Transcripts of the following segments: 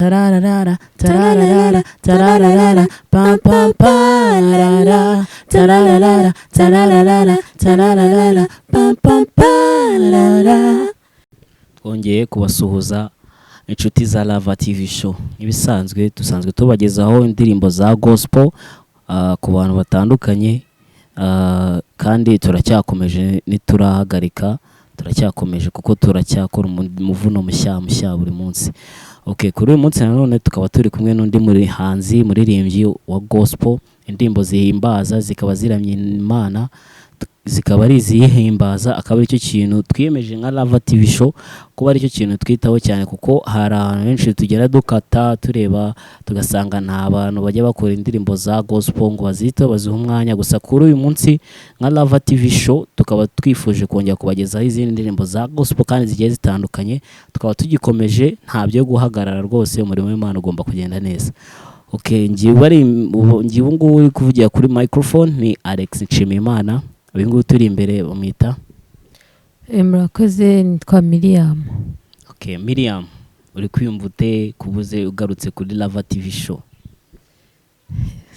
Tararara, tararara, tararara, pam pam parara, tararara, tararara, tararara, pam pam parara. Twongeye kubasuhuza, inshuti za Lava TV Show. Nk'ibisanzwe, dusanzwe tubagezaho indirimbo za gospel ku bantu batandukanye, kandi turacyakomeje, ntiturahagarika, turacyakomeje kuko turacyakora umuvuno mushya mushya buri munsi. Okay, kuri uyu munsi nanone tukaba turi kumwe n'undi muhanzi, muririmbyi wa gospel, indirimbo zihimbaza, zikaba ziramya Imana, zikaba ari iziyihimbaza, akaba aricyo kintu twiyemeje nka Lava TV Show kuba aricyo kintu twitaho cyane, kuko hari ahantu henshi tugera dukata tureba tugasanga nta bantu bajya bakora indirimbo za gospel ngo baziteho, bazihe umwanya. Gusa kuri uyu munsi nka Lava TV Show tukaba twifuje kongera kubagezaho izindi ndirimbo za gospel kandi zigiye zitandukanye. Tukaba tugikomeje, nta byo guhagarara rwose, umurimo w'Imana ugomba kugenda neza. Okay, ngiye ubu ngubu uri kuvugira kuri microphone ni Alex Nshimiyimana. Uyu nguyu turi imbere bamwita? Murakoze, nitwa Miriam. Okay, Miriam, uri kwiyumva ute kubuze ugarutse kuri Lava TV Show?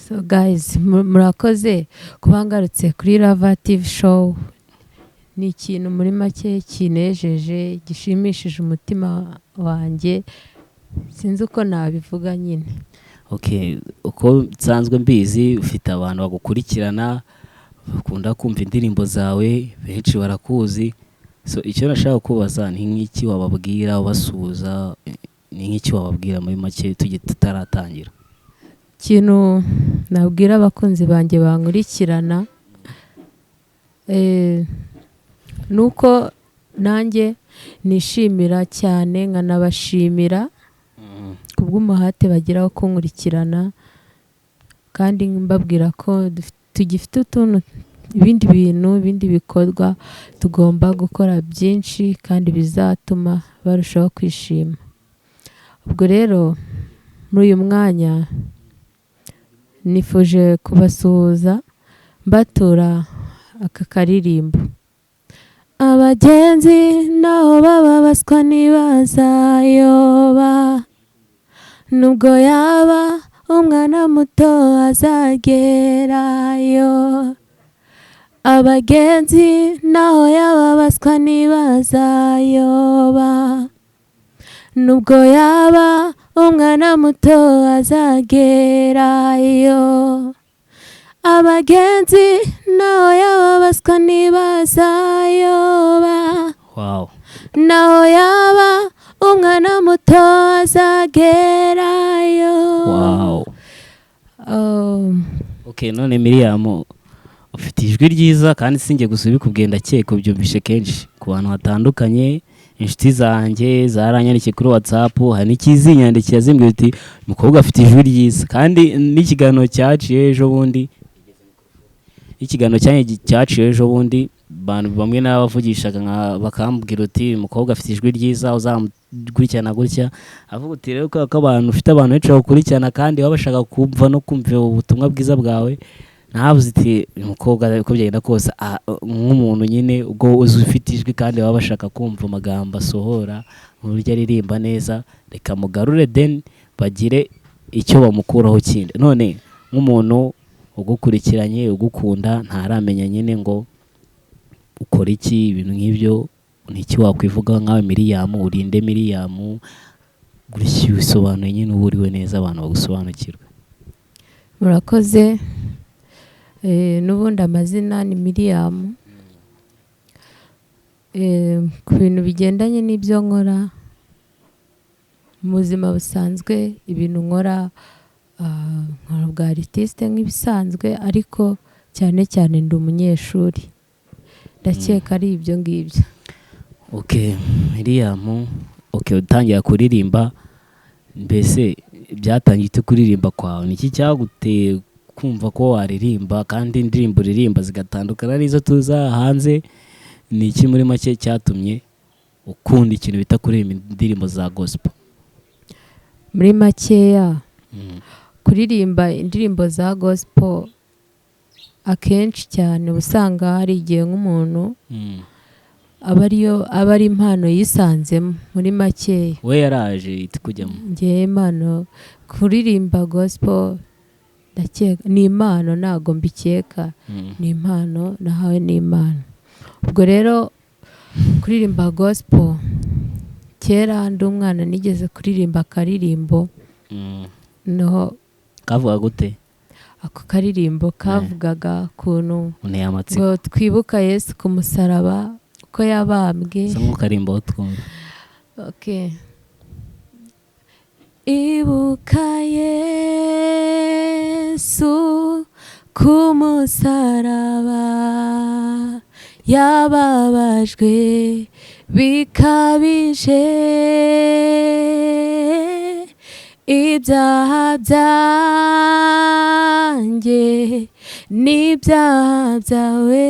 So guys, murakoze kuba ngarutse kuri Lava TV Show. Ni ikintu muri make kinejeje, gishimishije umutima wanjye, sinzi uko nabivuga nyine. Okay, uko nsanzwe mbizi, ufite abantu bagukurikirana, bakunda kumva indirimbo zawe, benshi barakuzi. So icyo nashaka kubaza ni nk'iki wababwira ubasuhuza, ni nk'iki wababwira muri make tujye tutaratangira? Ikintu nabwira abakunzi banjye bankurikirana ni uko nanjye nishimira cyane, nkanabashimira kubw'umuhate bagira wo kunkurikirana, kandi mbabwira ko tugifite utuntu, ibindi bintu, ibindi bikorwa tugomba gukora byinshi kandi bizatuma barushaho kwishima. Ubwo rero muri uyu mwanya nifuje kubasuhuza mbatura aka karirimbo: "Abagenzi naho baba baswa ntibazayoba, nubwo yaba umwana muto azagerayo. Abagenzi naho yaba baswa ntibazayoba, nubwo yaba umwana muto azagerayo. Abagenzi naho yaba baswa ntibazayoba, naho yaba umwana muto azagerayo." Okay, none Miriam, ufite ijwi ryiza, kandi sinjye gusa ubikubwiye, ndakeka ubyumvishe kenshi ku bantu hatandukanye. Inshuti zanjye zaranyandikiye kuri WhatsApp, hari n'ikizinyandikira zimbwira uti: "Umukobwa afite ijwi ryiza." Kandi n'ikiganiro cyaciye ejo bundi, ikiganiro cyanjye cyaciye ejo bundi, abantu bamwe n'abavugishaga bakambwira uti: "Umukobwa afite ijwi ryiza, uzamukurikirana gutya." Avuga uti rero kubera ko abantu ufite abantu benshi bagukurikirana kandi baba bashaka kumva no kumva ubutumwa bwiza bwawe, navuze iti: "Uyu mukobwa, uko byagenda kose, nk'umuntu nyine ubwo uzi ufite ijwi kandi baba bashaka kumva amagambo asohora, uburyo aririmba neza, reka mugarure, then bagire icyo bamukuraho kindi." None nk'umuntu ugukurikiranye, ugukunda, ntaramenya nyine ngo ukora iki, ibintu nk'ibyo, ni iki wakwivuga nkawe Miriam? Urinde Miriam gutya, ubisobanuye nyine uba uriwe neza, abantu bagusobanukirwe. Murakoze. N'ubundi amazina ni Miriam. Ku bintu bigendanye n'ibyo nkora mu buzima busanzwe, ibintu nkora, nkora bwa artiste nk'ibisanzwe, ariko cyane cyane ndi umunyeshuri. Ndakeka ari ibyo ngibyo. Okay, Miriam, okay, utangira kuririmba, mbese byatangiye ute kuririmba kwawe? Ni iki cyaguteye kumva ko waririmba, kandi indirimbo uririmba zigatandukana n'izo tuza hanze? Ni iki muri make cyatumye ukunda ikintu bita kuririmba indirimbo za gospel? Muri makeya, kuririmba indirimbo za gospel, akenshi cyane uba usanga hari igihe nk'umuntu Aba ariyo, aba ari impano yisanzemo muri makeya. We yaraje ihita ikujyamo. Ngewe impano kuririmba gospel ndakeka ni impano, ntago mbikeka, ni impano nahawe n'Imana. Ubwo rero kuririmba gospel, kera ndi umwana nigeze kuririmba akaririmbo. Noneho Kavuga gute? Ako karirimbo kavugaga ukuntu Unteye amatsiko. ngo twibuka Yesu ku musaraba uko yabambwe. Sa nk'ukarimba aho twumva. Okay. Ibuka Yesu ku musaraba, yababajwe bikabije, ibyaha byanjye n'ibyaha byawe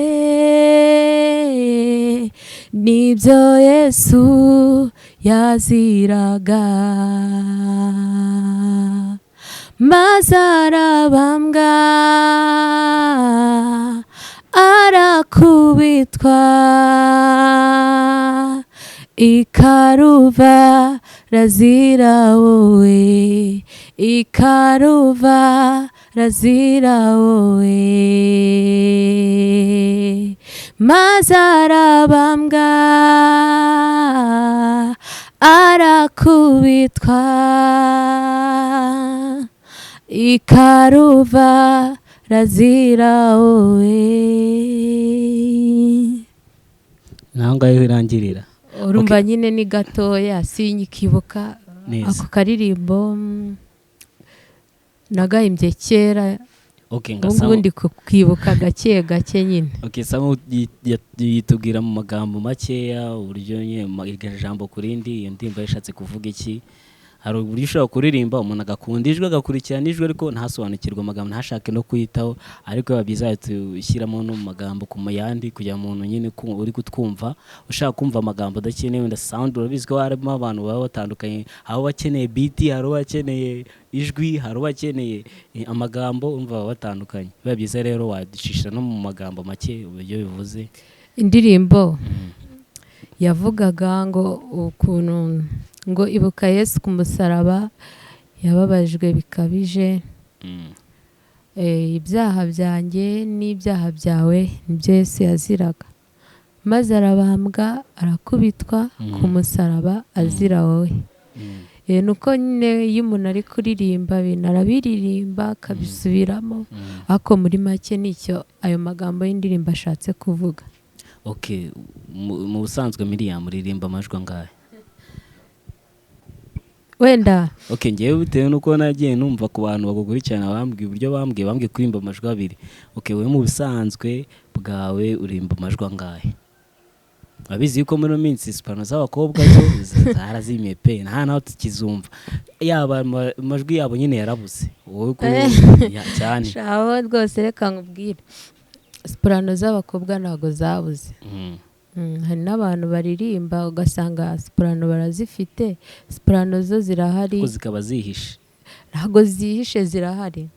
nibyo Yesu yaziraga, maze arabambwa, arakubitwa, ikaruva razira wowe, ikaruva razira wowe, maze arabambwa, arakubitwa, ikaruva razira wowe. Naho ngaho irangirira. Urumva nyine ni gatoya, sinyikibuka. Neza. Ako karirimbo nagahimbye kera. Okay. Ubu Ngasa ngubu ndi kwibuka gake gake nyine. Okay, sa yitubwira mu magambo makeya uburyo nyine iryo jambo ku rindi iyo ndirimbo yashatse kuvuga iki. Hari uburyo ushobora kuririmba umuntu agakunda ijwi, agakurikirana ijwi, ariko ntasobanukirwe amagambo, ntashake no kuyitaho. Ariko biba byiza tushyiramo no mu magambo ku yandi, kugira ngo umuntu nyine uri kutwumva ushaka kumva amagambo adakeneye wenda sound. Urabizi ko harimo abantu baba batandukanye: hari ubakeneye beat, hari ubakeneye ijwi, hari ubakeneye amagambo. Urumva baba batandukanye. Biba byiza rero waducisha no mu magambo make uburyo bivuze. Indirimbo yavugaga ngo ukuntu ngo ibuka Yesu ku musaraba yababajwe bikabije, ibyaha byanjye n'ibyaha byawe nibyo Yesu yaziraga, maze arabambwa, arakubitwa ku musaraba azira wowe. Nuko nyine iyo umuntu ari kuririmba ibintu arabiririmba akabisubiramo, ariko muri make nicyo ayo magambo y'indirimbo ashatse kuvuga. Okay, mu busanzwe Miriam uririmba amajwi angahe? Wenda Okay, ngewe bitewe nuko nagiye numva ku bantu bagukurikirana, bambwiye uburyo bambwiye kuririmba amajwi abiri. Okay, wowe mu busanzwe bwawe uririmba amajwi angahe? Urabizi yuko muri ino minsi soprano z'abakobwa zo zarazimiye pe, nta naho tukizumva, yaba amajwi yabo nyine yarabuze. Wowe kuri cyane. Shaho rwose, reka nkubwire, soprano z'abakobwa ntabwo zabuze. Hari n'abantu baririmba ugasanga soprano barazifite, soprano zo zirahari. Kuko zikaba zihishe. Ntabwo zihishe, zirahari.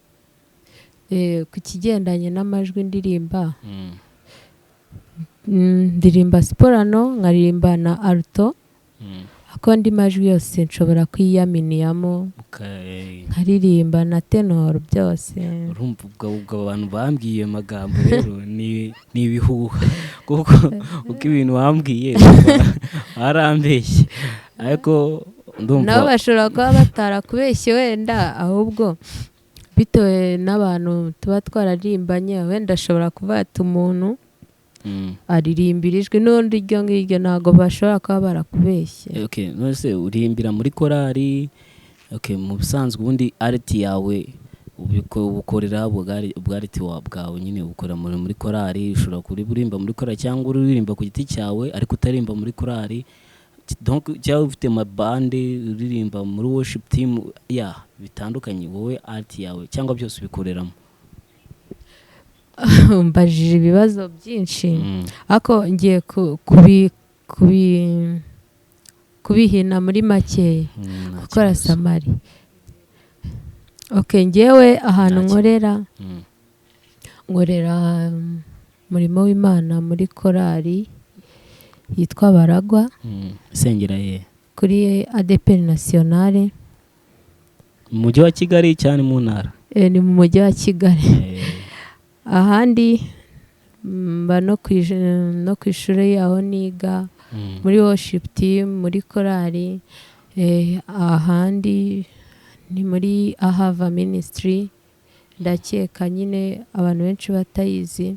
Ku kigendanye n'amajwi ndirimba, ndirimba soprano, nkaririmba na alto, ako andi majwi yose nshobora kwiyaminiyamo, nkaririmba na tenor byose. Urumva ubwo abantu bambwiye ayo magambo rero ni ibihuha, kuko uko ibintu bambwiye barambeshye, ariko ndumva Nabo bashobora kuba batarakubeshye wenda, ahubwo bitewe n'abantu tuba twararimbanye, wenda ashobora kuba ati umuntu aririmbira ijwi n'undi iryo ngiryo, ntabwo bashobora kuba barakubeshye. Okay, none se uririmbira muri korali? Okay, mu busanzwe ubundi art yawe ubukorera ubwariti bwawe nyine ubukorera muri korali? Ushobora kuririmba muri korali cyangwa uririmba ku giti cyawe ariko utaririmba muri korali, donc cyangwa ufite amabande uririmba muri worship team ya bitandukanye. Wowe art yawe cyangwa byose ubikoreramo? Mbajije ibibazo byinshi, ariko ngiye kubihina muri makeya. Nta Gukora kibazo. Summary. Okay, ngewe ahantu Nta nkorera, nkorera umurimo w'Imana muri korali. yitwa Baragwa. Isengera ye? Kuri ADEPR Nationale. Mu mujyi wa Kigali cyane, mu ntara? Ni mu mujyi wa Kigali. Ahandi mba no ku ishuri aho niga, muri worship team, muri korali. Ahandi ni muri Ahava Ministry, ndakeka nyine abantu benshi batayizi.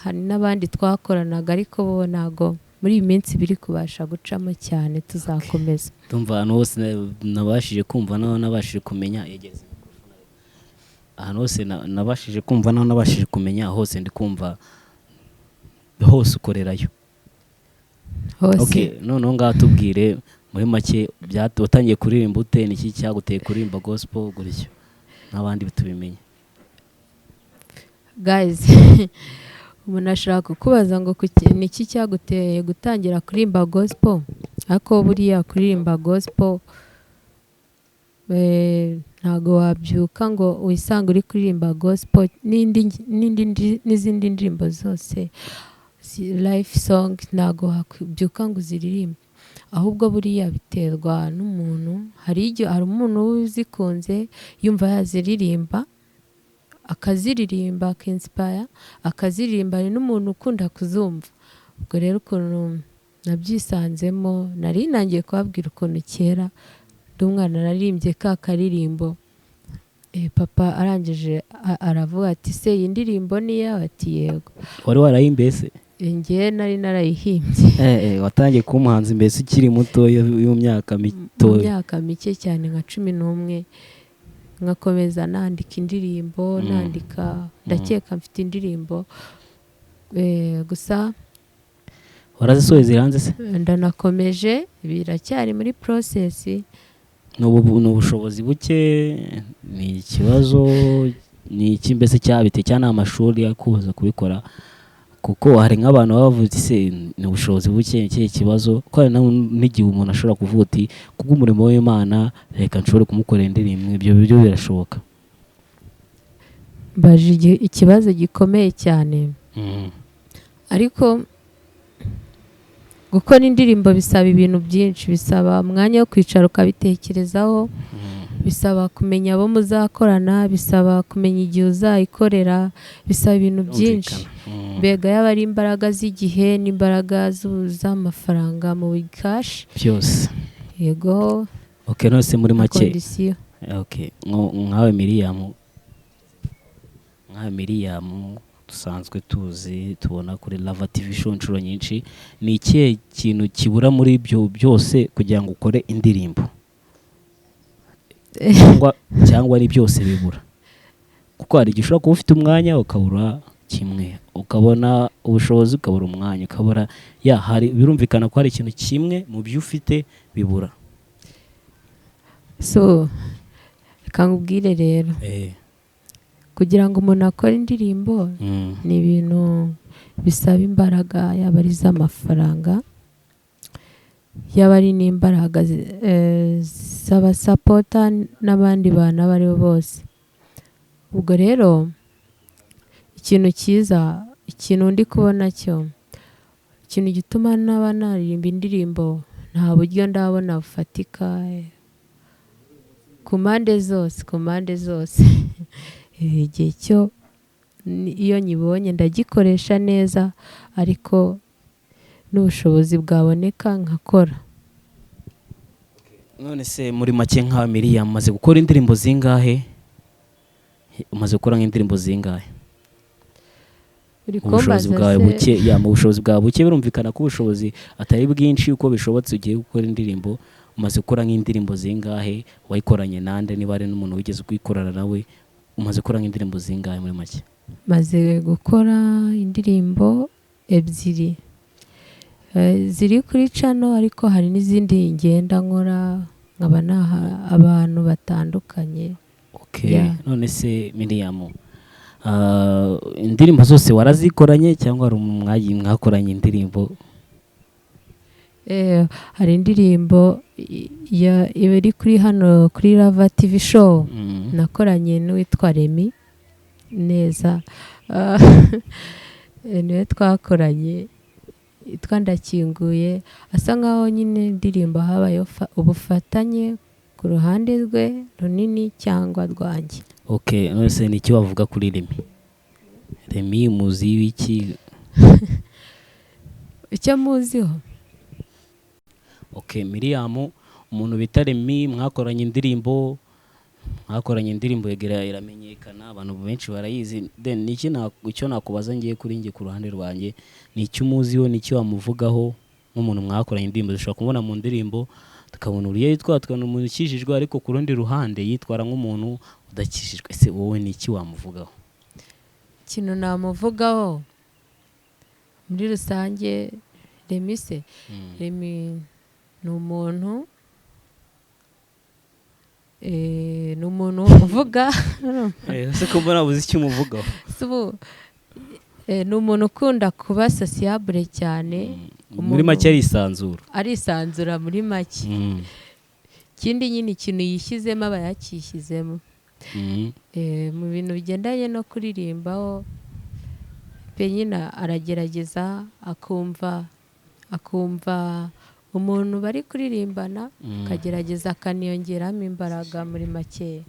Hari n'abandi twakoranaga, ariko bo ntago muri iyi minsi biri kubasha gucamo cyane, tuzakomeza. Ndumva ahantu hose nabashije kumva naho nabashije kumenya, yegereza microphone. Ahantu hose nabashije kumva naho nabashije kumenya hose, ndi kumva hose ukorerayo. Hose. Okay, noneho ngaho tubwire muri make, watangiye kuririmba ute? Ni iki cyaguteye kuririmba gospel gutyo n'abandi tubimenye? Guys, umuntu ashobora kukubaza ngo ni iki cyaguteye gutangira kuririmba gospel, ariko buriya kuririmba gospel, ntago wabyuka ngo wisange uri kuririmba gospel n'izindi ndirimbo zose, life song, ntago wabyuka ngo uziririmbe. Ahubwo buriya biterwa n'umuntu. Hari igihe hari umuntu uba uzikunze, yumva yaziririmba, akaziririmba, akinspire, akaziririmba. Hari n'umuntu ukunda kuzumva. Ubwo rero ukuntu nabyisanzemo, nari nangiye kubabwira ukuntu kera ndi umwana naririmbye ka karirimbo. Papa arangije aravuga ati: "Se iyi ndirimbo ni iyawe?" Ati: "Yego." Wari warayimbye se? Njye nari narayihimbye. Watangiye kuba umuhanzi mbese ukiri muto, y'imyaka Mu mitoya? myaka mike cyane, nka 11, nkakomeza nandika indirimbo. Nandika, ndakeka mfite indirimbo, gusa Warazisohoye, ziri hanze se? Ndanakomeje, biracyari muri process. Ni ubushobozi buke? Ni ikibazo, ni iki mbese cyabite, cyangwa ni amashuri akubuza kubikora? Kuko hari nk'abantu baba bavuga ati: "Se ni ubushobozi buke? Ni ikihe kibazo?" Kuko hari n'igihe umuntu ashobora kuvuga uti: "Kubw'umurimo w'Imana reka nshobore kumukorera indirimbo." Ibyo byo birashoboka? Mbaje ikibazo gikomeye cyane, ariko gukora indirimbo bisaba ibintu byinshi. Bisaba umwanya wo kwicara ukabitekerezaho, bisaba kumenya abo muzakorana, bisaba kumenya igihe uzayikorera, bisaba ibintu byinshi. Birumvikana. Mbega yaba ari imbaraga z'igihe n'imbaraga z'amafaranga mu cash. Byose. Yego. Okay, none se muri Na make, condition. Okay, nkawe Miriam dusanzwe tuzi, tubona kuri Lava TV Show inshuro nyinshi, ni ikihe kintu kibura muri ibyo byose kugira ngo ukore indirimbo, cyangwa ari byose bibura? Kuko hari igihe ushobora kuba ufite umwanya ukabura kimwe, ukabona ubushobozi ukabura umwanya, ukabura ya hari, birumvikana ko hari ikintu kimwe mu byo ufite bibura. So reka nkubwire rero, kugira ngo umuntu akore indirimbo ni ibintu bisaba imbaraga, yaba ari iz'amafaranga, yaba ari n'imbaraga z'abasupporter n'abandi bantu abo ari bo bose. Ubwo rero ikintu cyiza, ikintu ndi kubona cyo, ikintu gituma naba naririmba indirimbo, nta buryo ndabona bufatika, ku mpande zose, ku mpande zose. Igihe cyo iyo nyibonye ndagikoresha neza, ariko n'ubushobozi bwaboneka nkakora. None se muri make, nka Miriam, umaze gukora indirimbo zingahe? Umaze gukora nk'indirimbo zingahe? Uri Mu bushobozi kumbaza bwawe se? buke, ya, mu bushobozi bwawe buke, birumvikana ko ubushobozi atari bwinshi, uko bishobotse ugiye gukora indirimbo, umaze gukora nk'indirimbo zingahe? Wayikoranye nande, niba hari n'umuntu wigeze kuyikorana nawe? Umaze gukora nk'indirimbo zingahe muri make? Maze gukora indirimbo ebyiri, ziri kuri channel, ariko hari n'izindi ngenda nkora nkaba naha abantu batandukanye. Okay. Yeah. None se Miriam, indirimbo zose warazikoranye, cyangwa hari umwayi mwakoranye indirimbo? Hari indirimbo iri kuri hano kuri Lava TV Show nakoranye n'uwitwa Remy neza. Niwe twakoranye. yitwa Ndakinguye, asa nkaho nyine indirimbo habayeho ubufatanye ku ruhande rwe runini cyangwa rwanjye. Okay, none se ni iki wavuga kuri Remy? Remy muzi w'iki? Icyo muziho? Okay, Miriam, umuntu bita Remy mwakoranye indirimbo, yegera iramenyekana, abantu benshi barayizi. Then niki icyo nakubaza ngiye kuri nge ku ruhande rwanjye, ni icyo umuziho, ni icyo wamuvugaho nk'umuntu mwakoranye indirimbo? Dushobora kumubona mu ndirimbo tukabona uburyo yitwara, tukabona umuntu ukijijwe, ariko ku rundi ruhande yitwara nk'umuntu udakijijwe. Ese wowe ni iki wamuvugaho? Ikintu namuvugaho muri rusange, Remy se, Remy ni umuntu ni umuntu uvuga. Ese ko mbona buzi icyo umuvugaho? Ni umuntu ukunda kuba sociable cyane. Muri make arisanzura. Arisanzura muri make. Ikindi nyine ikintu yishyizemo aba yakishyizemo. Mu bintu bigendanye no kuririmbaho pe nyine aragerageza akumva umuntu bari kuririmbana, akagerageza akaniyongeramo imbaraga muri make.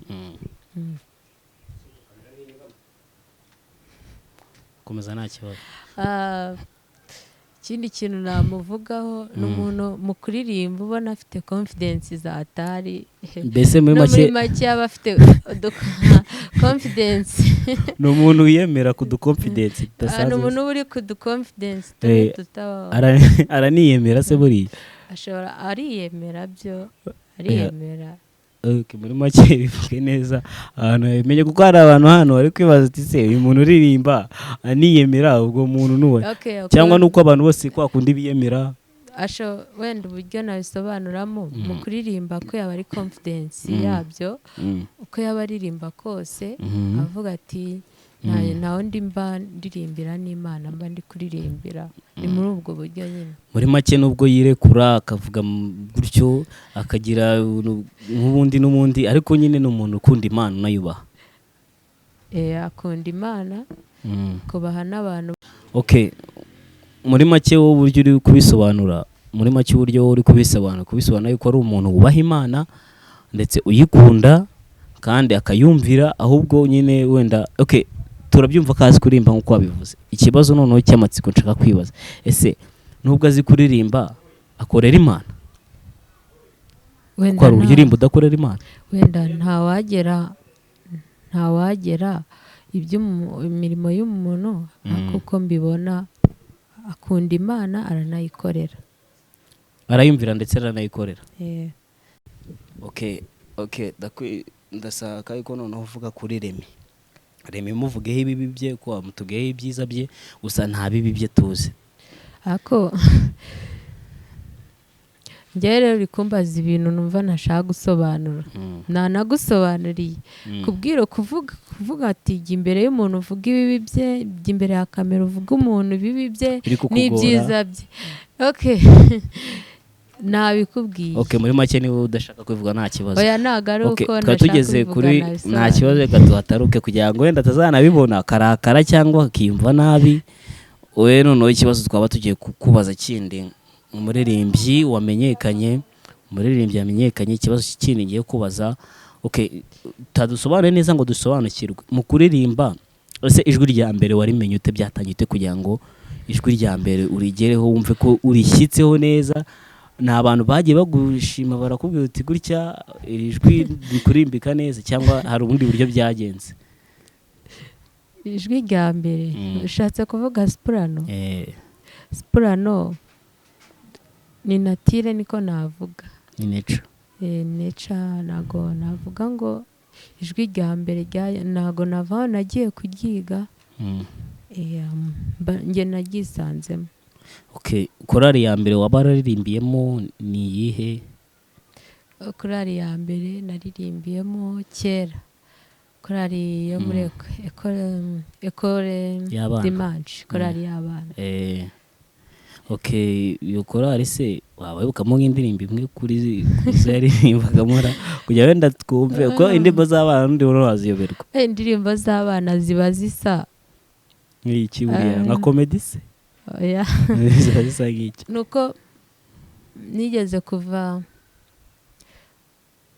Komeza nta kibazo. Ikindi kintu namuvugaho ni umuntu mu kuririmba ubona afite confidence za atari. Mbese muri make, make aba afite confidence. Ni umuntu wiyemera ku confidence idasanzwe. Ni umuntu uri ku confidence tutaba. Araniyemera se buriya? Ashobora, ariyemera byo, ariyemera. Okay, muri make bivuge neza abantu babimenye, kuko hari abantu hano bari kwibaza ati se uyu muntu uririmba aniyemera, ubwo muntu nuwe? Cyangwa nuko abantu bose kwa kundi biyemera. Asho wenda uburyo nabisobanuramo, mu kuririmba ko yaba ari confidence yabyo, uko yaba aririmba kose avuga ati nta wundi mba ndirimbira n'Imana mba ndi kuririmbira. Ni muri ubwo buryo nyine. Muri make nubwo yirekura akavuga gutyo akagira nk'ubundi n'ubundi, ariko nyine ni umuntu ukunda Imana unayubaha. Akunda Imana, kubaha n'abantu. Okay, muri make wowe uburyo uri kubisobanura, muri make uburyo uri kubisobanura yuko ari umuntu wubaha Imana ndetse uyikunda kandi akayumvira, ahubwo nyine wenda okay turabyumva kazi kuririmba nkuko wabivuze. Ikibazo noneho cy'amatsiko nshaka kwibaza, ese nubwo azi kuririmba akorera Imana? Kuko hari uburyo uririmba udakorera Imana. Wenda ntawagera ibyo imirimo y'umuntu, kuko mbibona akunda Imana aranayikorera, arayumvira ndetse aranayikorera. Okay, ndasaka yuko noneho uvuga kuri Remy. Remy muvugeho ibibi bye, ko amutugeho ibyiza bye, gusa nta bibi bye tuzi. Ako njye rero uri kumbaza ibintu numva ntashaka gusobanura. Nanagusobanuriye. Kubwira kuvuga ati jya imbere y'umuntu uvuga ibibi bye, jya imbere ya kamera uvuga umuntu ibibi bye n'ibyiza bye. Okay. Nabikubwiye. Okay, muri make niba udashaka kubivuga nta kibazo. Oya ntago ari uko ntashaka tugeze kuri nta kibazo, reka tuhataruke kugira ngo wenda atazanabibona akarakara cyangwa akiyumva nabi. We noneho ikibazo twaba tugiye kukubaza kindi, umuririmbyi wamenyekanye, ikibazo kindi ngiye kubaza. Okay, tadusobanure neza ngo dusobanukirwe mu kuririmba, ese ijwi rya mbere warimenye ute, byatangiye ute kugira ngo ijwi rya mbere urigereho wumve ko urishyitseho neza? Ni abantu bagiye bagushima barakubwira uti gutya iri jwi rikurimbika neza, cyangwa hari ubundi buryo byagenze? Ijwi rya mbere ushatse kuvuga soprano? Soprano ni natire niko navuga. Ni nature. Nature nago navuga ngo ijwi rya mbere nago navaho nagiye kuryiga. Njye nagisanzemo. Okay, korali ya mbere wabararirimbiyemo ni iyihe? Korali ya mbere naririmbiyemo kera, korali yo muri Ecole Dimanche, korali y'abana. Okay, iyo korali se waba wibukamo nk'indirimbo imwe kuri zo yaririmbagamo kugira wenda twumve ko indirimbo z'abana n'undi waziyoberwa? Indirimbo z'abana ziba zisa nk'iki buriya nka comedy se? Oya. Ziba zisa nk'iki? Nuko nigeze kuva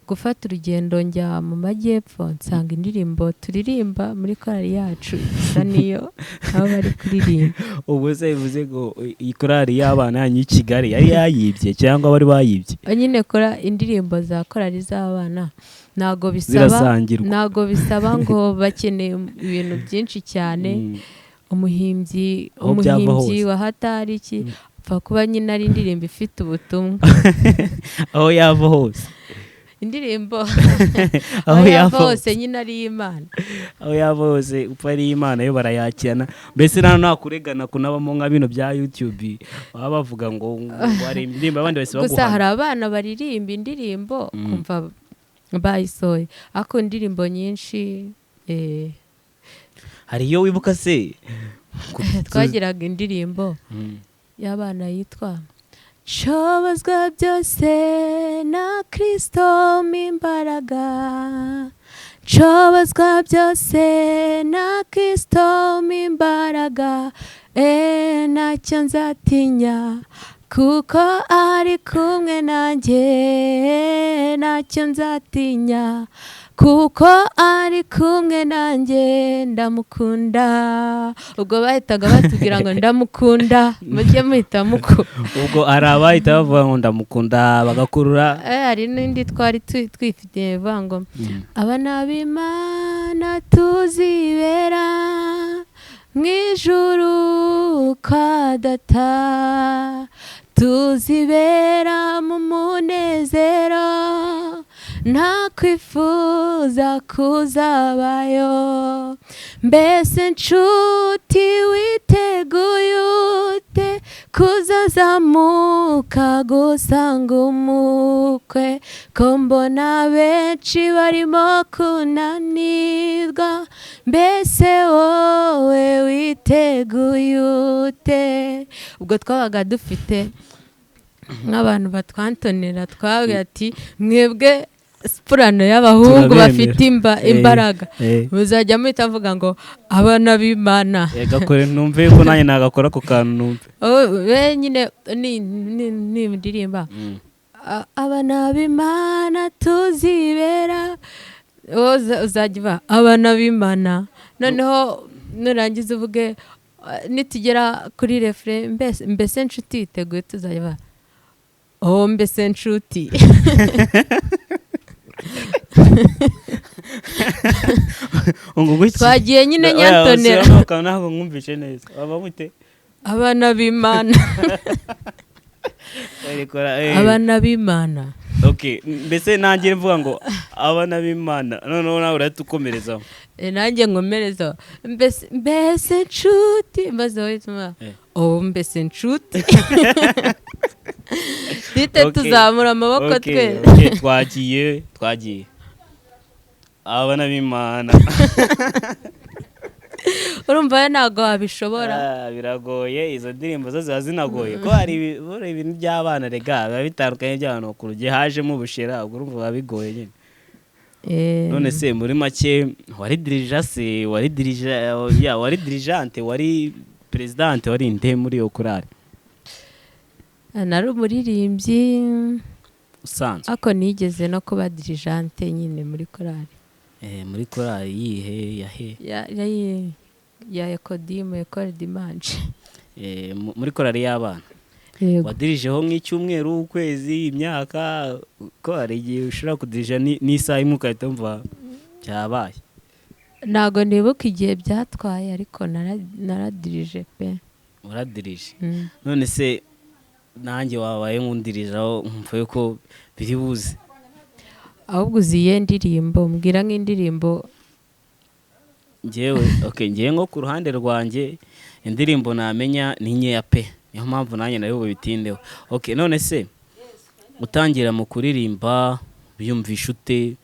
gufata urugendo njya mu majyepfo, nsanga indirimbo turirimba muri korali yacu isa niyo aho bari kuririmba. Ubwo se bivuze ngo iyi korali y'abana yanyu y'i Kigali yari yayibye cyangwa bari bayibye? Nyine kora indirimbo za korali z'abana ntago bisaba Zirasangirwa. Ntago bisaba ngo bakeneye ibintu byinshi cyane. Umuhimbyi Aho byava umuhimbyi hose. wa hatari iki, apfa kuba nyine ari indirimbo ifite ubutumwa. Aho yava hose. Indirimbo aho aho yava yava hose. hose nyine ari iy'Imana. Aho yava hose upfa ari Imana yo barayakirana. Mbese nta kuregana kunabamo nka bino bya YouTube baba bavuga ngo hari indirimbo abandi bahise Gusa baguhana. hari abana baririmba indirimbo kumva bayisohoye, ariko indirimbo nyinshi Hari iyo wibuka se? Twagiraga indirimbo y'abana yitwa "Nshobozwa byose na Kristo imbaraga, nshobozwa byose na Kristo imbaraga, e ntacyo nzatinya kuko ari kumwe nanjye, ntacyo nzatinya kuko ari kumwe nanjye, ndamukunda." Ubwo bahitaga batubwira ngo "ndamukunda", mujye muhita mukunda. Ubwo hari abahita bavuga ngo "ndamukunda", bagakurura. Hari n'indi twari twifitiye ivuga ngo "Abana b'Imana tuzibera mu ijuru kwa Data, tuzibera mu munezero, nta kwifuza kuzabayo. Mbese nshuti witeguye ute kuzazamuka gusanga umukwe, ko mbona benshi barimo kunanirwa? Mbese wowe witeguye ute?" Ubwo twabaga dufite nk'abantu batwantonera, twabwira ati "Mwebwe sipurano y'abahungu Turabemera. bafite imbaraga, muzajya muhita muvuga ngo 'Abana b'Imana.'" Gakore numve ko nanjye nagakora ako kantu numve. Oh, we nyine ni ndirimba "Abana b'Imana tuzibera", wowe uzajya uba "Abana b'Imana", noneho nurangiza uvuge nitugera kuri refrain "Mbese nshuti witeguye", tuzajya uba "Oh mbese nshuti". Ngo guki? Twagiye nyine. Oya, Nyantonera. usubiramo ako kantu, ntabwo mwumvishe neza. Waba mute? "Abana b'Imana." Barikora. "Abana b'Imana." Okay, mbese nanjye mvuga ngo "Abana b'Imana", noneho nawe urahita ukomerezaho. Nanjye nkomereza "Mbese nshuti", maze wowe utuma "Oh mbese nshuti", duhite tuzamura amaboko twe. Okay, twagiye, twagiye. "Abana b'Imana." Urumva we ntabwo wabishobora. Ah, biragoye, izo ndirimbo zo ziba zinagoye ko hari buriya ibintu by'abana rega biba bitandukanye by'abantu bakuru. Igihe hajemo ubushera, ubwo urumva biba bigoye nyine. None se muri make wari dirija se, wari dirija ya, wari dirigeante, wari présidente, wari nde muri iyo korali? Nari umuririmbyi Usanzwe. Ariko nigeze no kuba dirigeante nyine muri korali. Muri korali yihe, ya he? Ya Ekodimu, Ecole Dimanche. Muri korali y'abana? Yego. Wadirijeho nk'icyumweru, ukwezi, imyaka? Ko hari igihe ushobora kudirija n'isaha imwe ugahita wumva byabaye. Ntabwo nibuka igihe byatwaye, ariko naradirije pe. Uradirije? Mm. None se nanjye wabaye nk'undirijaho nkumva yuko biri buze? Ahubwo uzi iyihe ndirimbo? Mbwira nk'indirimbo. Njyewe, okay, njyewe nko ku ruhande rwanjye indirimbo namenya ni nkeya pe, niyo mpamvu nanjye nari bubitindeho. Okay, none se utangira mu kuririmba byumvisha ute?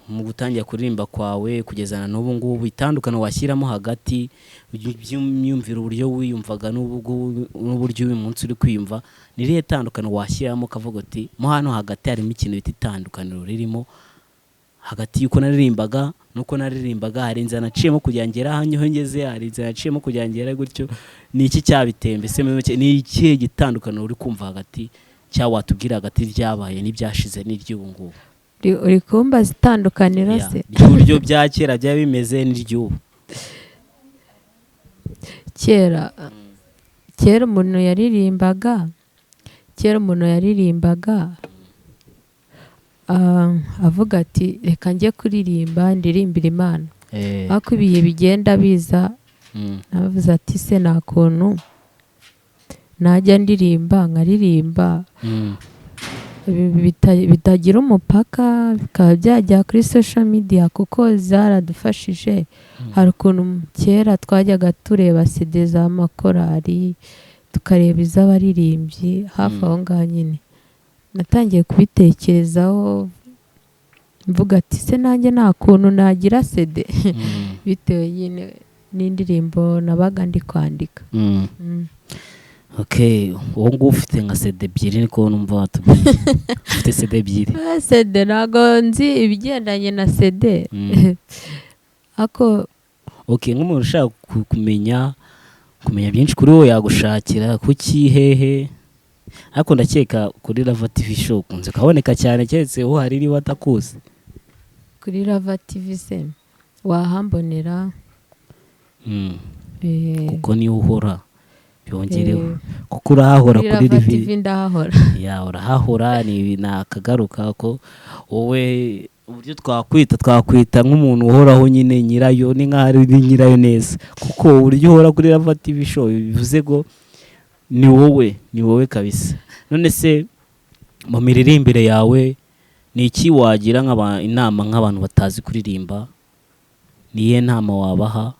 Mu gutangira kuririmba kwawe kugeza na n'ubu ngubu, itandukano washyiramo hagati by'imyumvire, uburyo wiyumvaga n'ubu ngubu n'uburyo uyu munsi uri kwiyumva, ni irihe tandukano washyiramo ukavuga uti mo hano hagati harimo ikintu bita itandukaniro ririmo? Hagati y'uko naririmbaga nuko naririmbaga, hari inzira naciyemo kugira ngere aho ngeze, hari inzira naciyemo kugira ngere gutyo. Ni iki cyabiteye mbese? Muri make, ni ikihe gitandukaniro uri kumva hagati, cyangwa watubwira hagati ryabaye n'ibyashize n'iry'ubu ngubu? Uri kumbaza itandukaniro se? Ry'uburyo bya kera byaba bimeze n'iry'ubu. Kera umuntu yaririmbaga avuga ati: "Reka njye kuririmba, ndirimbira Imana." Ariko ibihe bigenda biza, navuze ati: "Se nta kuntu najya ndirimba, nkaririmba bitagira umupaka, bikaba byajya kuri social media?" Kuko zaradufashije. Hari ukuntu kera twajyaga tureba CD z'amakorali, tukareba iz'abaririmbyi hafi aho ngaho. Nyine natangiye kubitekerezaho, mvuga ati: "Se nanjye nta kuntu nagira CD?" Bitewe nyine n'indirimbo nabaga ndi kwandika. Okay, uwo nguwo ufite nka CD ebyiri, niko numva watubwiye, ufite CD ebyiri. CD, ntabwo nzi ibigendanye na CD, ariko Okay, nk'umuntu ushaka kumenya byinshi kuri wowe yagushakira kuki, hehe? Ariko ndakeka kuri Lava TV Show ukunze kuhaboneka cyane, keretse uhari niba atakuzi. Kuri Lava TV se wahambonera. Kuko niyo uhora, byongereho, kuko urahahora. Kuri Kuri Lava Livi TV ndahahora. Ya, urahahora. Ni akagaruka ko wowe uburyo twakwita nk'umuntu uhoraho nyine, nyirayo, ni nk'aho ari nyirayo neza, kuko uburyo uhora kuri Lava TV Show bivuze ngo ni wowe kabisa. None se mu miririmbire yawe ni iki wagira inama nk'abantu batazi kuririmba? Ni iyihe nama wabaha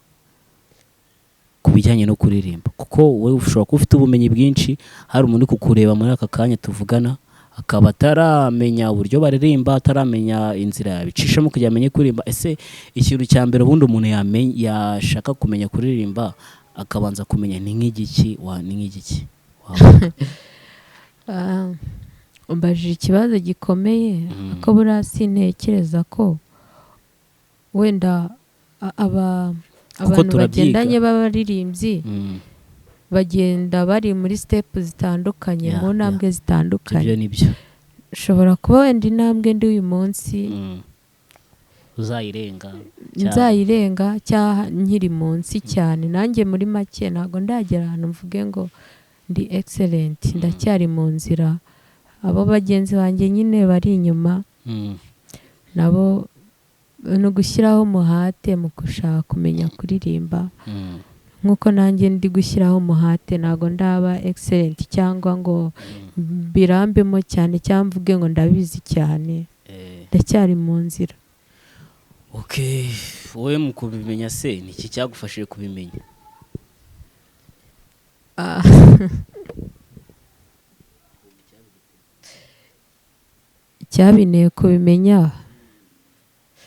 ku bijyanye no kuririmba? Kuko wowe ushobora kuba ufite ubumenyi bwinshi, hari umuntu uri kukureba muri aka kanya tuvugana akaba ataramenya uburyo baririmba, ataramenya inzira yabicishamo kugira amenye kuririmba. Ese ikintu cya mbere ubundi umuntu yashaka kumenya kuririmba akabanza kumenya ni nk'igiki ni nk'igiki wavuga? Umbajije ikibazo gikomeye. Ko buriya sintekereza ko wenda Kuko abantu turabyiga. bagendanye b'abaririmbyi bagenda bari muri step zitandukanye, mu ntambwe zitandukanye. Ibyo ni byo. Ushobora kuba wenda intambwe ndi uyu munsi Uzayirenga cyane. nzayirenga cyangwa nkiri munsi cyane. Nanjye muri make ntabwo ndagera ahantu mvuge ngo ndi excellent, ndacyari mu nzira. Abo bagenzi banjye nyine bari inyuma, nabo ni ugushyiraho umuhate mu gushaka kumenya kuririmba, nk'uko nanjye ndi gushyiraho umuhate. Ntabwo ndaba excellent cyangwa ngo mbirambemo cyane, cyangwa mvuge ngo ndabizi cyane. Ndacyari mu nzira. Okay, wowe mu kubimenya se ni iki cyagufashije kubimenya? Icyabinteye kubimenya,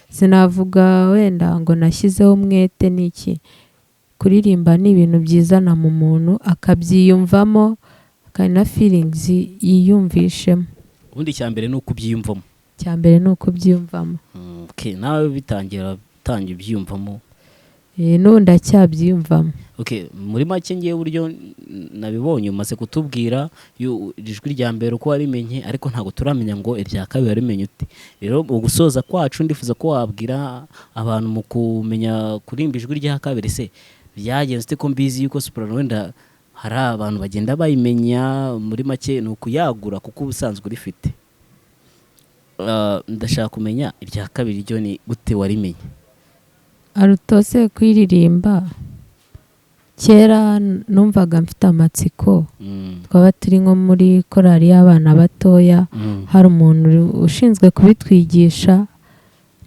sinavuga wenda ngo nashyizeho umwete n'iki. Kuririmba ni ibintu byizana mu muntu, akabyiyumvamo, akaba na feelings yiyumvishemo. Ubundi icya mbere ni uko ubyiyumvamo. Icya mbere ni uko ubyiyumvamo. Okay, nawe bitangira utangiye ubyiyumvamo? N'ubu ndacyabyiyumvamo. Okay, muri make ngewe uburyo nabibonye, umaze kutubwira ijwi rya mbere uko warimenye, ariko ntabwo turamenya ngo irya kabiri warimenye ute. Rero mu gusoza kwacu ndifuza ko wabwira abantu mu kumenya kuririmba ijwi rya kabiri se byagenze ute, ko mbizi yuko soprano wenda hari abantu bagenda bayimenya, muri make ni ukuyagura kuko ubusanzwe urifite. Ndashaka kumenya irya kabiri ryo ni gute warimenye? Alto se kuyiririmba, kera numvaga mfite amatsiko. Twaba turi nko muri korali y'abana batoya, hari umuntu ushinzwe kubitwigisha,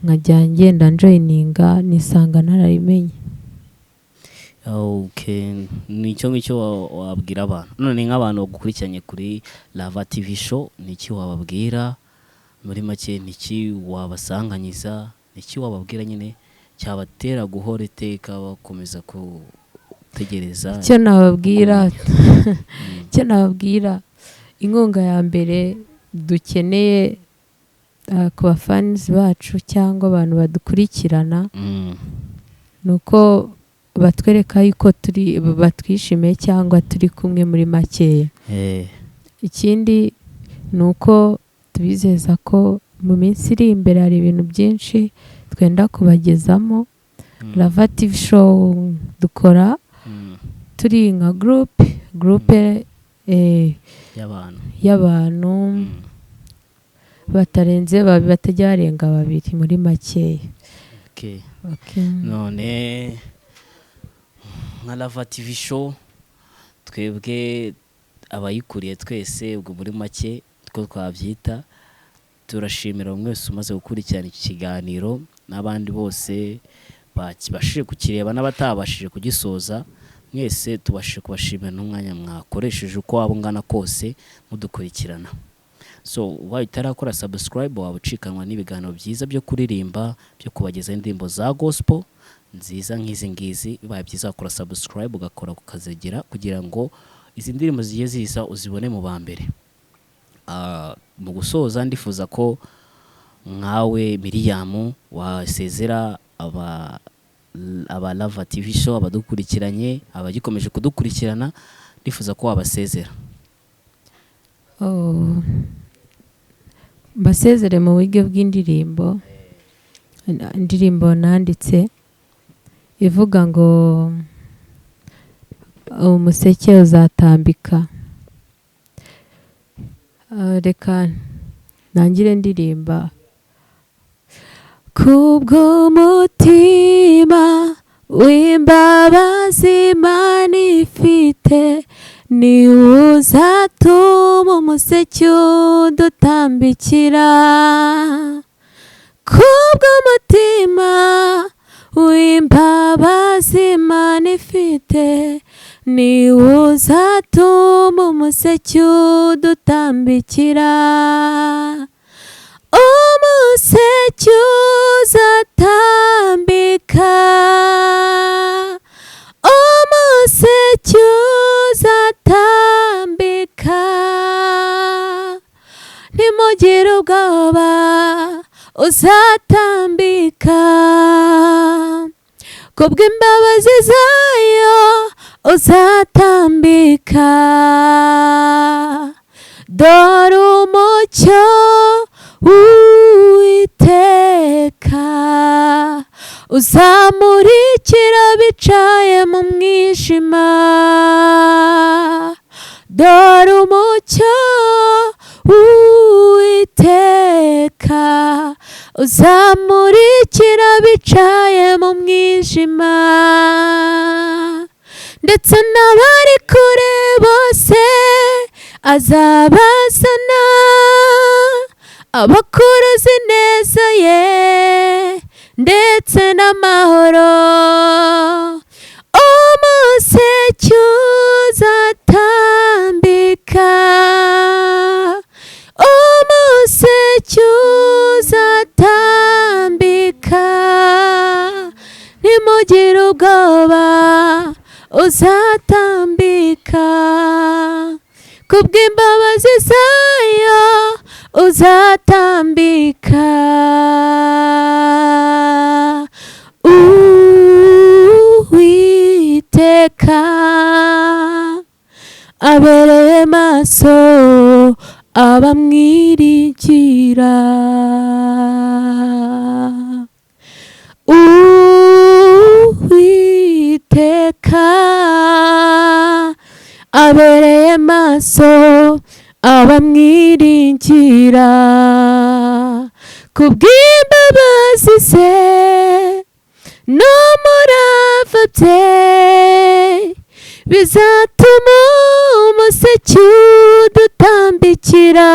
nkajya ngenda njoininga, nisanga narabimenye. Okay, ni icyo ngicyo wabwira abantu. None nk'abantu bagukurikiranye kuri Lava TV Show, ni iki wababwira muri make? Ni iki wabasanganyiza? Ni iki wababwira nyine cyabatera guhora iteka bakomeza gutegereza? Icyo nababwira, inkunga ya mbere dukeneye Ku bafanizi bacu cyangwa abantu badukurikirana, ni uko batwereka yuko turi batwishimiye cyangwa turi kumwe muri makeya. Ikindi ni uko tubizeza ko mu minsi iri imbere hari ibintu byinshi twenda kubagezamo. Lava TV Show dukora turi nka groupe y'abantu y'abantu batarenze babiri, batajya barenga babiri muri makeya. Okay. Okay. None nka Lava TV Show, twebwe abayikuriye twese, ubwo muri make two twabyita, turashimira buri wese umaze gukurikirana iki kiganiro n'abandi bose bakibashije kukireba n'abatabashije kugisoza. Mwese tubashije kubashimira n'umwanya mwakoresheje, uko waba ungana kose mudukurikirana. So ubaye utarakora subscribe, waba ucikanwa n'ibiganiro byiza byo kuririmba, byo kubagezaho indirimbo za gospel nziza nk'izi ngizi. Bibaye byiza wakora subscribe, ugakora ukazegera kugira ngo izi ndirimbo zigiye ziza uzibone mu ba mbere. Mu gusoza, ndifuza ko nkawe Miriam wasezera aba Lava TV Show, abadukurikiranye, abagikomeje kudukurikirana, ndifuza ko wabasezera. Oh. Mbasezere mu buryo bw'indirimbo, indirimbo nanditse ivuga ngo "Umuseke uzatambika". Reka ntangire ndirimba: kubw'umutima w'imbabazi Imana ifite, niwo uzatuma umuseke udutambikira. Kubw'umutima w'imbabazi Imana ifite, niwo uzatuma umuseke udutambikira. Umuseke uzatambika, umuseke uzatambika, ntimugire ubwoba, uzatambika. Kubw'imbabazi zayo uzatambika. Dore umucyo w'Uwiteka uzamurikira bicaye mu mwijima. Dore umucyo w'Uwiteka uzamurikira bicaye mu mwijima, ndetse n'abari kure bose azabazana, abakuruzi neza ye ndetse n'amahoro. Umuseke uzatambika, umuseke uzatambika, ntimugire ubwoba, uzatambika. Kubw'imbabazi zayo uzatambika. Uwiteka abereye maso abamwiringira. Uwiteka abereye maso abamwiringira. Kubw'imbabazi ze n'umurava bye bizatuma umuseke udutambikira.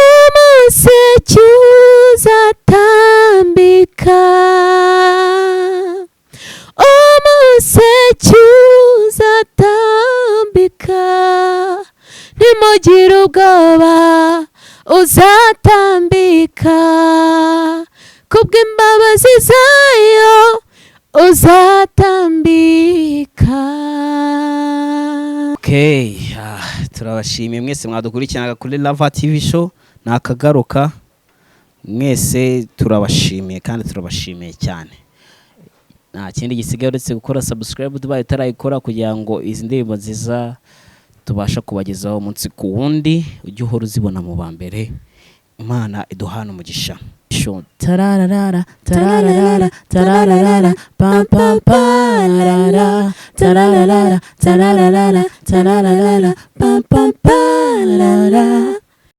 Umuseke uzatambika, umuseke uzatambika, ntimugire ubwoba, uzatambika. Kubw'imbabazi zayo uzatambika. Okay, turabashimiye mwese mwadukurikiranaga kuri Lava TV Show. Nakagaruka. Mwese turabashimiye kandi turabashimiye cyane. Nta kindi gisigaye uretse gukora subscribe tubaye utarayikora, kugira ngo izi ndirimbo nziza tubasha kubagezaho umunsi ku wundi ujye uhora uzibona mu ba mbere. Imana iduhana umugisha. Tararara, tararara, tararara, pam pam parara, tararara, tararara, tararara, pam pam parara.